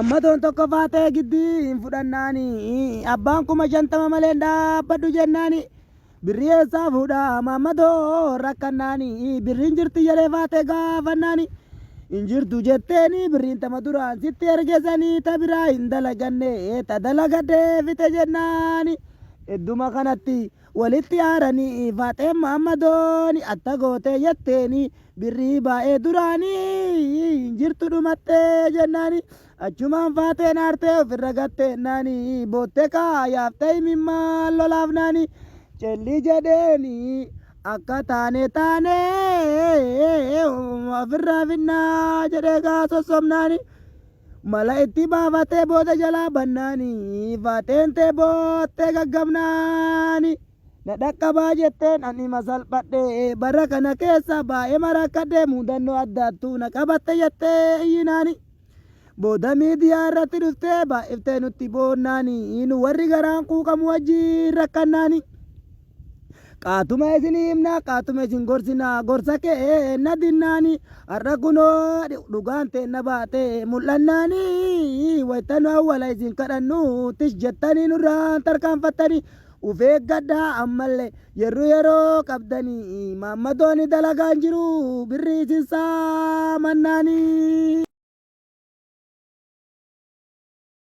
Maammadoon tokko faaxee giddii hin fudhannaani abbaan 50,000 malee hin dhaabbadhu jennaani birrii eessaa fuudha maammadoo rakkannaani birriin jirti jedhee faaxee gaafannaani hin jirtu jetteeni birriin tama duraan sitti ergesanii ta biraa hin dalaganne ta dalagadhee fixe jennaani idduma kanatti walitti aaranii faaxeen maammadooni atta gootee jetteeni Birrii baay'ee duraanii hin jirtu dhumattee jennaani achumaan faateen aartee ofirra gatteennani bootte kaa yaaftee imimmaan lolaafnaani cellii jedheeni akka taane taane ofirraa finnaa jedhee gaa sossobnaani mala itti baafatee booda jalaa bannaani faateen tee boottee gaggabnaani. Na dhaqqabaa jetteen an ima salphadhe bara kana keessa baay'ema rakkadhe mudannoo addaattuu na qabatte jettee iyyinaani. Booda miidiyaa irratti dhuftee baay'iftee nutti boonnaani nu warri garaan quuqamu wajjiin rakkannaani. Qaatuma isin himna qaatuma isin gorsina gorsa kee na dinnaani har'a kunoo dhugaan teenna baate mul'annaani wayta nu awwala isin kadhannu tish jettanii nurraan tarkaanfattanii. Uf eeggadhaa ammalle yerro yeroo qabdanii maammadooni dalagaan jiru birrii isin saamannaanii.